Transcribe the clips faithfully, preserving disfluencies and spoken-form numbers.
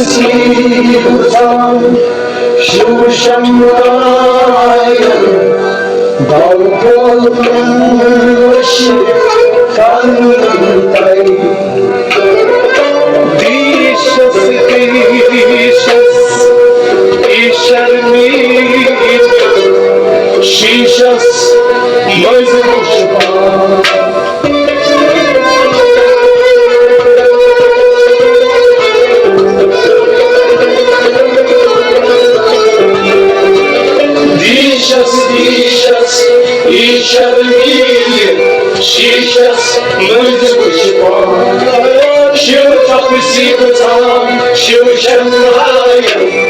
سیٖدُزان شِو شنکارن، دَو کولن ؤسِتھ کَنن تَلہِ۔ دیٖشس دیٖشس ایٖشر میٖر، شیٖشس منٛز وُچھ پان۔ دیٖشس دیٖشس ایٖشر میٖر، شیٖشس منٛز وُچھ پان۔ شِو تپسی گژھان، شِو شنگایَن۔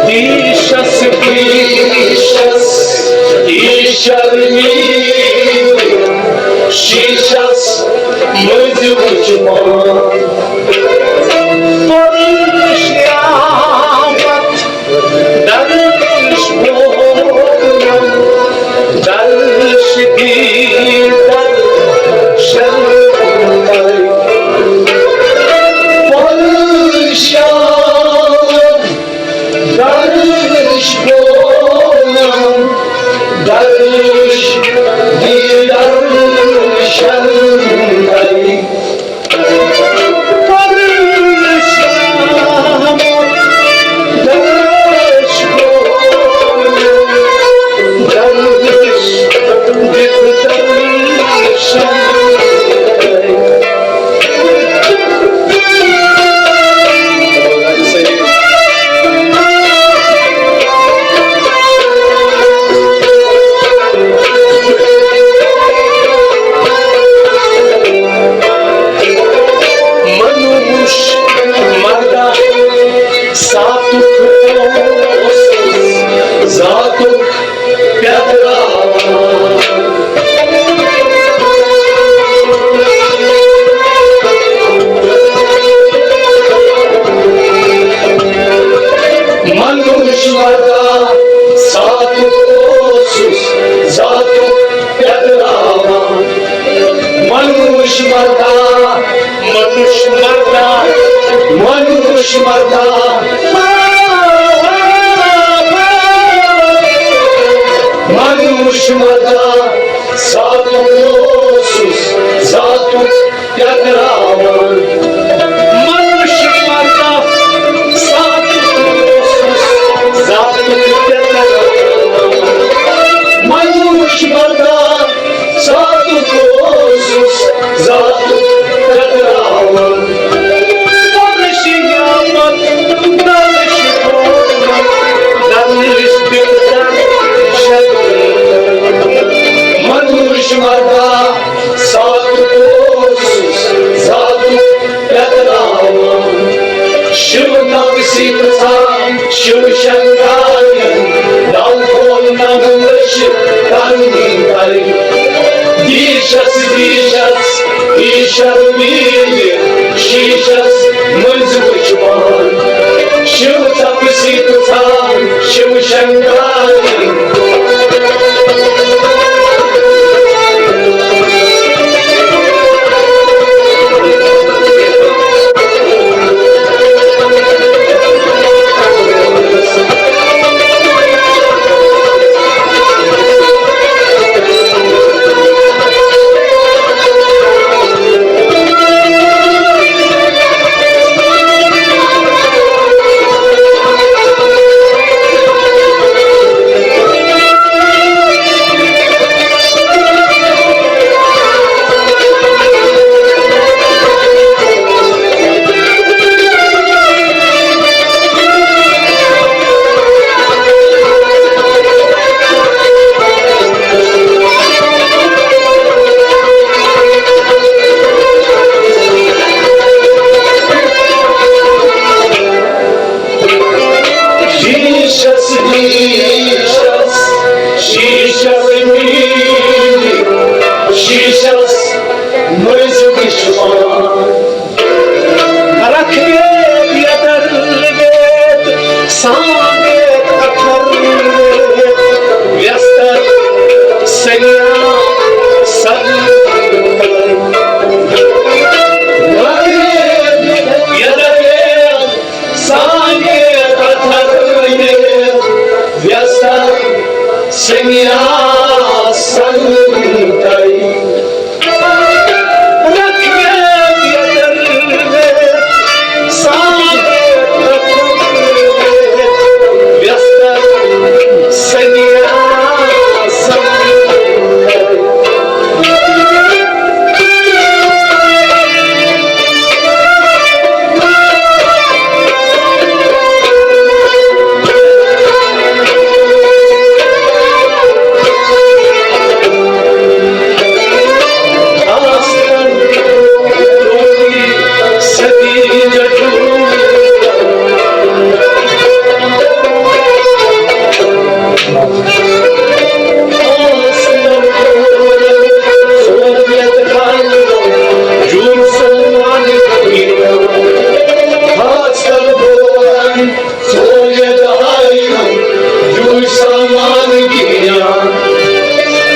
دیٖشس دیٖشس ایٖشر میٖر، شیٖشس منٛز وُچھ پان۔ پرُن شیامت درش بولم، درش دی درشن تر۔ پرُن شیامت درش بولم، درش دی درشن تر۔ منوش مردہ ساتُک اوس ذاتُک پیدراوان۔ منوش مردہ ساتُک اوسُس ذاتُک پیدراوان۔ منوش مردہ، منوش مردہ، منوش مردہ، منوش مردہ، ذاتُک اوسُس ذاتُک پیدراوان۔ منوش مردہ، ذاتُک اوسُس ذاتُک پیدراوان۔ منوش مردہ، ذاتُک اوسُس ذاتُک ٹکراوان۔ پرشیامت درش کھولمت، درش دِتھ درشن۔ منوش مردہ، ذاتُک اوسُس ذاتُک ٹکراوان۔ شِو تپسی پرژھان، شِو شنگایَن، دَو کولن ؤسِتھ کَنن تَلہِ۔ دیٖشس دیٖشس ایٖشر میٖر، شیٖشس منٛز وُچھ پان۔ شِو تپسی پرژھان، شِو شنگایَن۔ مٔنٛزۍ وٕچھان۔ رکھویت یتر ویت، سانگیت اکھر ویت، ویستر سنیا سنتر۔ رکھویت یتر ویت، سانگیت اکھر ویت، ویستر سنیا سنتر۔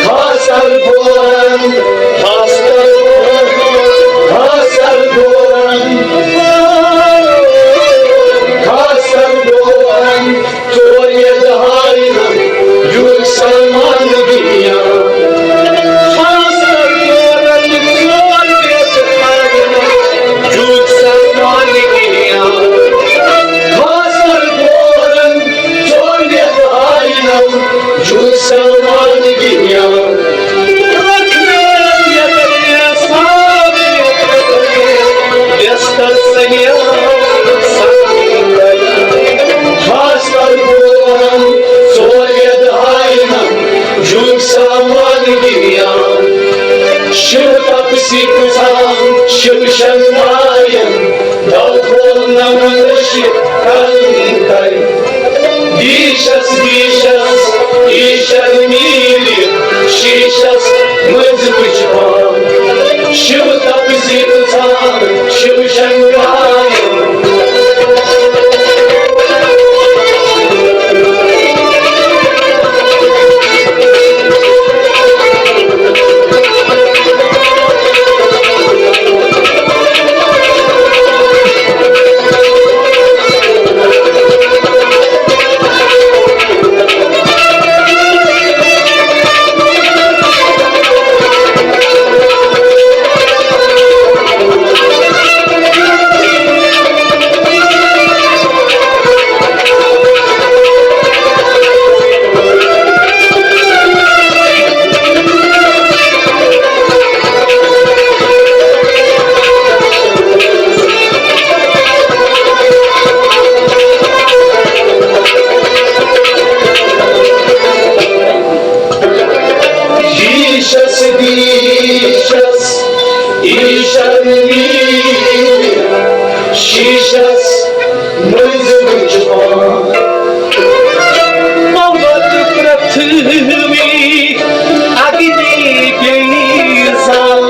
خاص کر بورن، خاص کر بورن، خاص کر بورن، خاص کر بورن، ژور یتہٕ ہاینم یُتھ سلمان دُنیا۔ خاص کر بورن، ژور یتہٕ ہاینم یُتھ سلمان دُنیا۔ خاص کر بورن، ژور یتہٕ ہاینم یُتھ سلمان دُنیا۔ خاص کر بورن، ژور یتہٕ ہاینم یُتھ سلمان دُنیا۔ شِو تپسی کُژھان، شِو شنگارن، دل کھول نمن رشی کرن کر۔ دیشس دیشس ایشر میٖلِتھ شیٖشس منٛز وٕچھ پان۔ شِو تپسی کُژھان، شِو شنگارن۔ دیشس دیشس ایشر میٖلِتھ شیٖشس منٛز وٕچھ پان۔ پوٚت پرٛتھوی اگنی بیٚیہِ زال،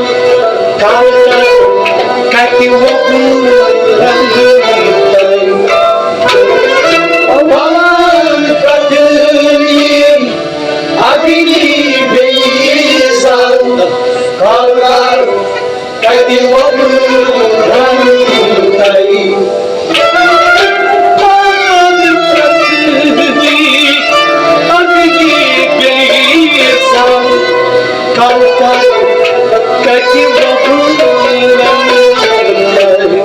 کالکا کتہِ وۄبُل رنٛگہٕ تۄہہِ؟ پوٚت پرٛتھوی اگنی بیٚیہِ زال، کالکا کتہِ وۄبُل رنٛگ تۄہہِ؟ پان پرٛتھوی اگنی بیٚیہِ زال، کالکا کتہِ وۄبُل رنٛگ تۄہہِ؟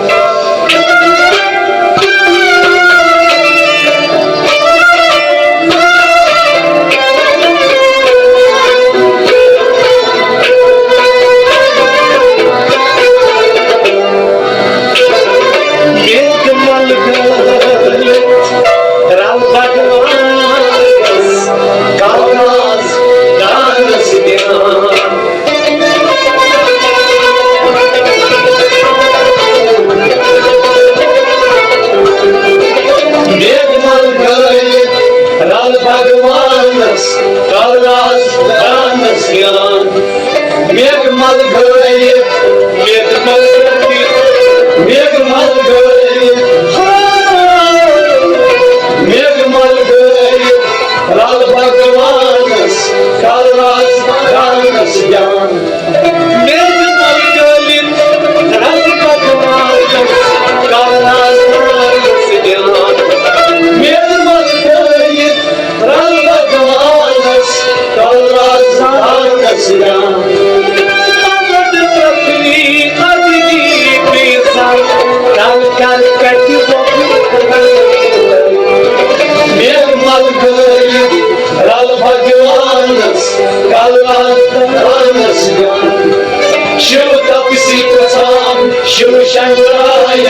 شِو شنکراین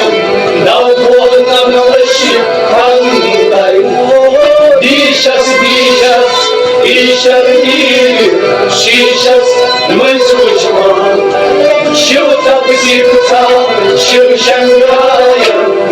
دو کھول نملش کھنتر۔ دیشس دیشس ایشر نیل شیشس منٛز وُچھان۔ شِو تپسی پرٛژھان شِو شنکراین۔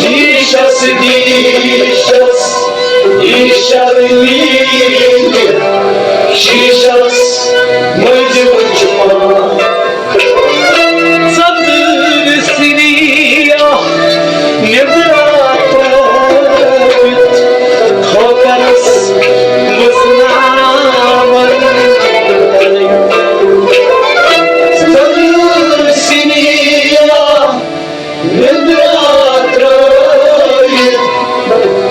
دیشس دیشس ایشر نیل شیشس منٛز وُچھان۔ ژٔدٕر سریہ نِدرا ترٲوِتھ کھوکرس وُزناوان۔ ژٔدٕر سریہ نِدرا ترٲوِتھ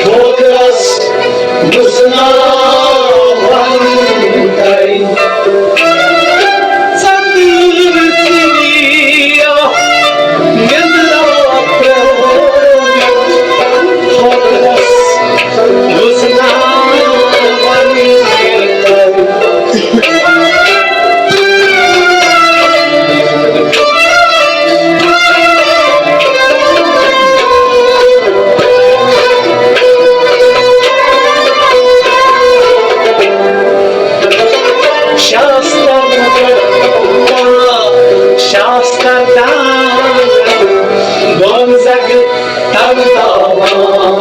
کھوکرس وُزناوان۔ ژٔدٕر سریہ نِدرا ترٲوِتھ کھوکرس وُزناوان۔ شاستر، شاستر دان، بنزگ تنتاوان۔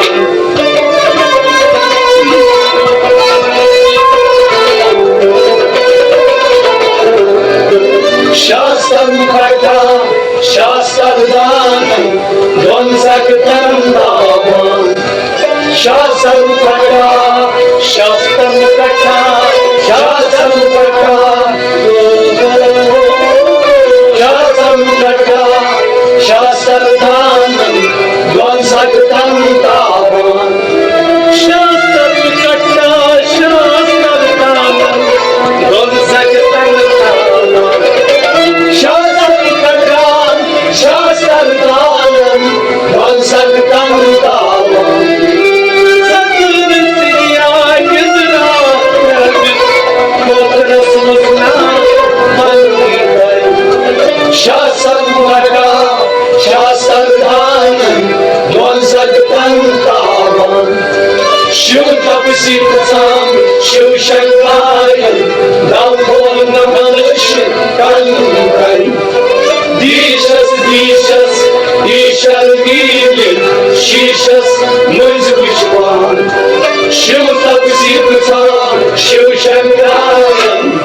شاستر کٹا، شاستر دان، بنزگ تنتاوان۔ شاستر کٹا، شاستر کٹا، شاستر کٹا، شاستر کٹا، شاستر دان، بنزگ تنتاوان۔ شاستر کٹا، شاستر دان، بنزگ تنتاوان۔ شاستر کٹا، شاستر دان، بنزگ تنتاوان۔ ژٔدٕر سریہ نِدرا ترٲوِتھ کھوکرس وُزناوان۔ شاستر کٹا، شاستر دان، بنزگ تنتاوان۔ شِو تپسی پرٛژھان شِو شنکراین، دو کھول نملش کھنتر۔ دیشس دیشس ایشر نیل شیشس منٛز وُچھان۔ شِو تپسی پرٛژھان شِو شنکراین۔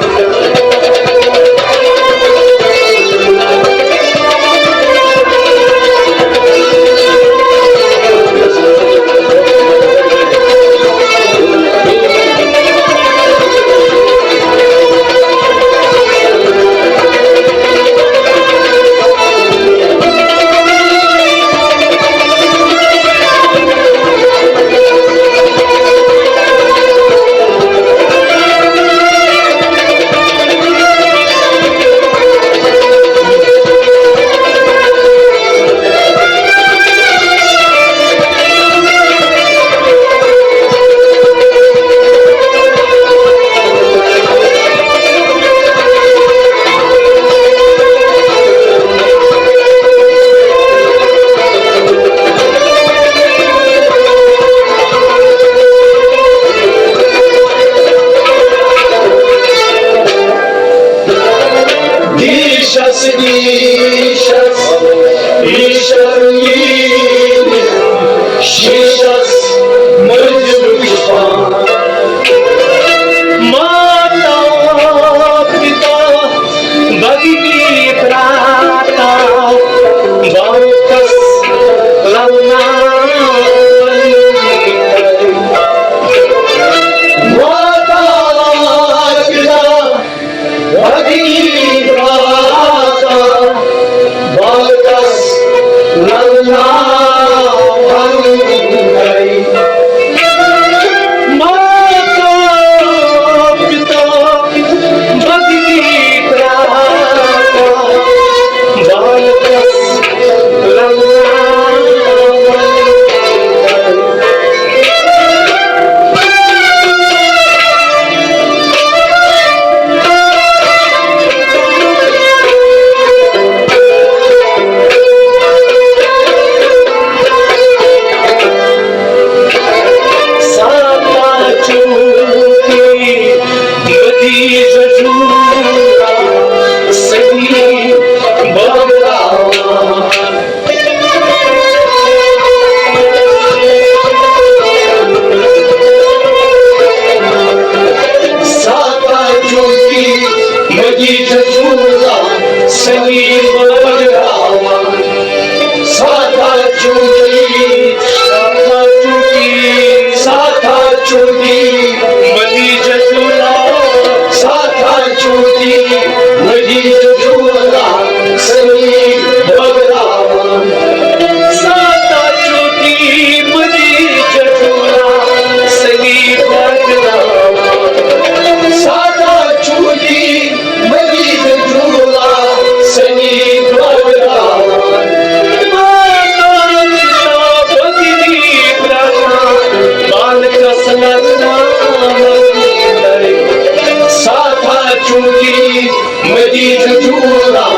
ساتھا چونکی مدیج جوڑا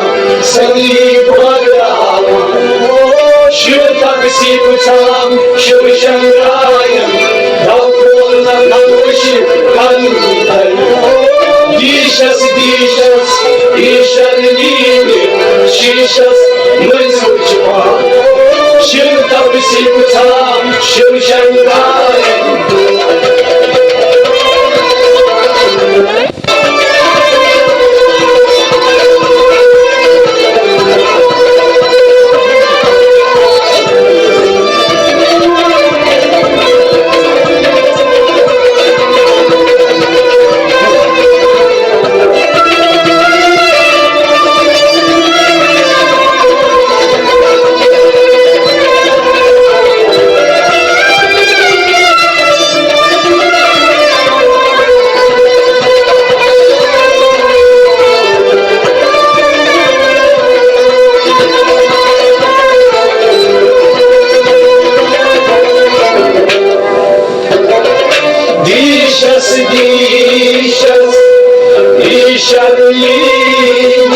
سنی بڑا شیو تک سی کچام شیو شنگراین دو کول نہ نوش کن دیشس دیشس ایشن نیل شیشس منز وچھان شیو تک سی کچام شیو شنگراین دیشس دیشس دیشن لیگ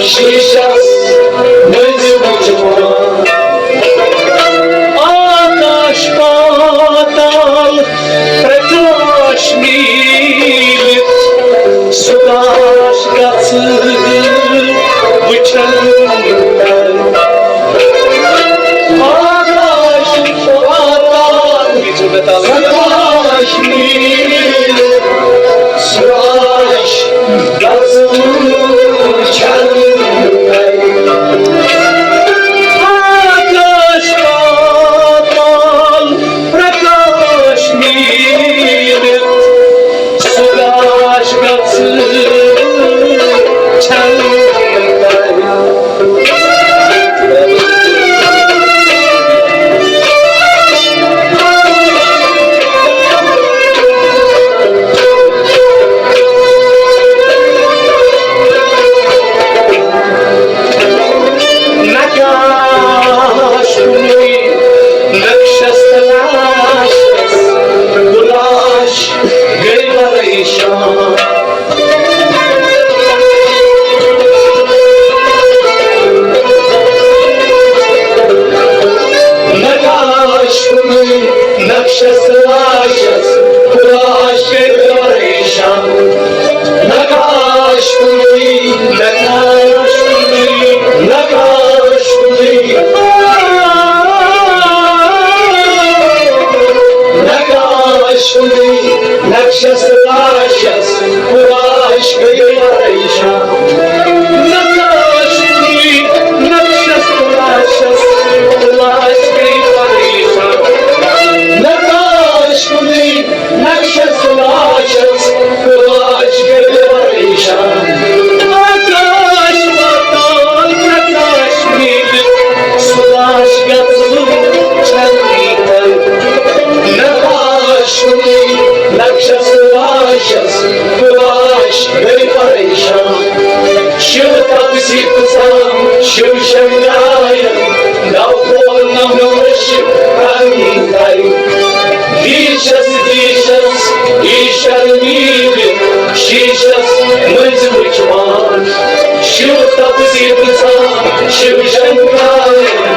شیشس منز وچھان آکاش پاتال پرکاش میلِتھ سُہ کاش گژھٕ وٕچھن۔ آکاش پاتال سُہ کاش میلِتھ سُہ کاش گژھٕ وٕچھن۔ آکاش پاتال پرکاش میلِتھ سُہ کاش گژھٕ وٕچھن۔ نقاش کُنُے نقشس تلاشس تلاش گٔے پریشان۔ نقاش کُنُے نقشس تلاشس تلاش گٔے پریشان۔ نقاش کُنُے نقاش کُنُے نقاش کُنُے نقاش کُنُے نقشس تلاشس تلاش گٔے پریشان۔ نقاش کُنُے نقشس تلاشس تلاش گٔے پریشان۔ نقاش کُنُے نقشس تلاشس تلاش گٔے پریشان۔ آکاش پاتال پرکاش میلِتھ سُہ کاش گژھٕ وٕچھن۔ نقاش کُنُے نقشس تلاشس تلاش گٔے پریشان۔ شیو تپسی کُسام شیو شنگراین دو کول نہ مےٚ وٕچھ کنتَے۔ دیشس دیشس ایشر نیل شیشس منز وچھان۔ شیو تپسی کُسام شیو شنگراین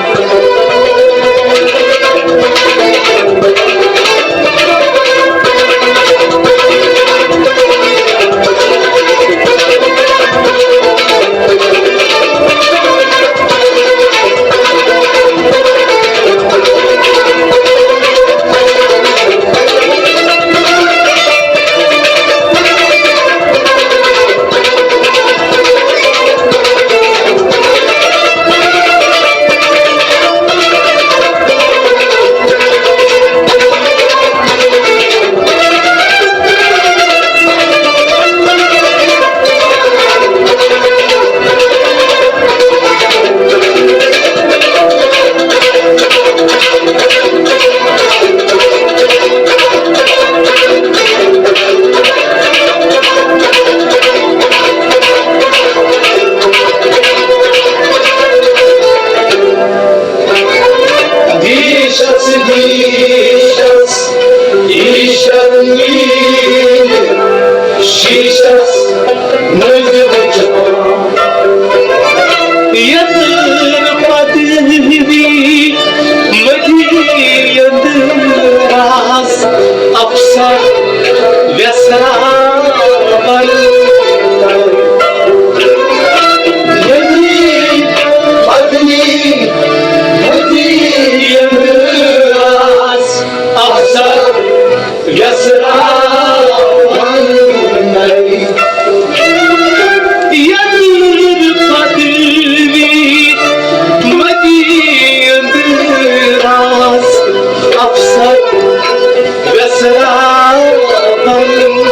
شیشس منٛز وٕچھان، یتھ پتہٕ مدی یندراس افسر ویسراون۔ یتھ پتہٕ مدی یندراس افسر یسرا وننے، یدُر پدوی مدیند راز افسر یسرا وننے۔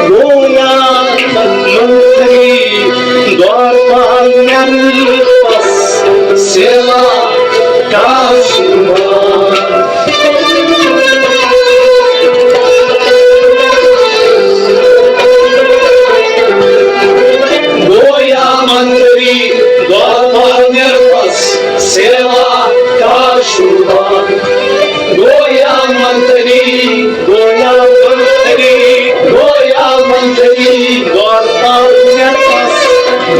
گویا منتری دوارپال نرپس سیوا کاسمان۔ گویا منتری دوارپال نرپس سیوا کاسمان۔ گویا منتری، گویا منتری، گویا منتری دوارپال نرپس،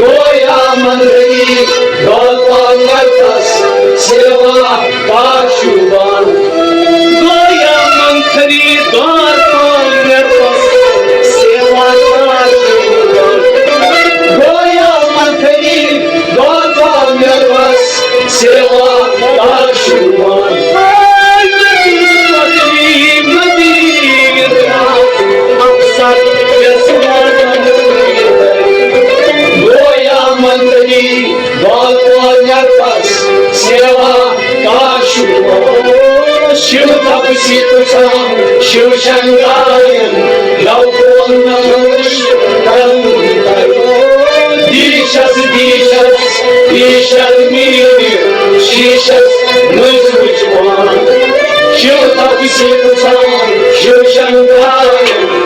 گویا منتری دوارپال نرپس سیوا کاسمان۔ گویا منتری دوارپال نرپس سیوا کاسمان۔ گویا منتری دوارپال نرپس سیوا کاسمان۔ گویا منتری دوارپال نرپس سیوا کاسمان۔ شیو تپسی تُجھام، شیو شنگاریم، لو کون نمش کرن تر۔ دیشس، دیشس، دیشس میر، شیشس منٛز وٕچھان۔ شیو تپسی تُجھام، شیو شنگاریم۔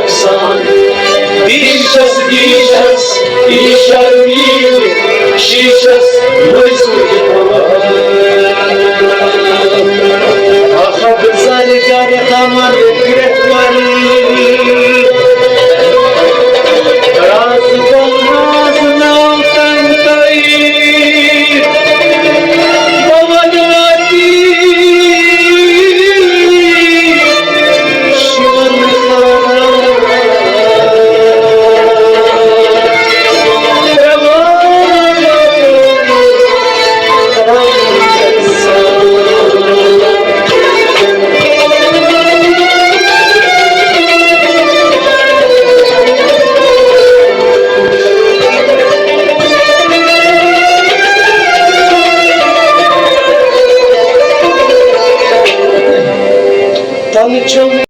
سان۔ دیٖشس، دیٖشس، یہِ شرمیٖل، شیٖشس مٔزۍ مٔزۍ پٮ۪وان۔ اکھ اکھ زرِ گرِ ہمر گرٛٮ۪کھ ورٕے۔ راز گوٚو راز ناو تن تٲیی۔ بہٕ ونہٕ وتی۔ تَلہٕ چھُم۔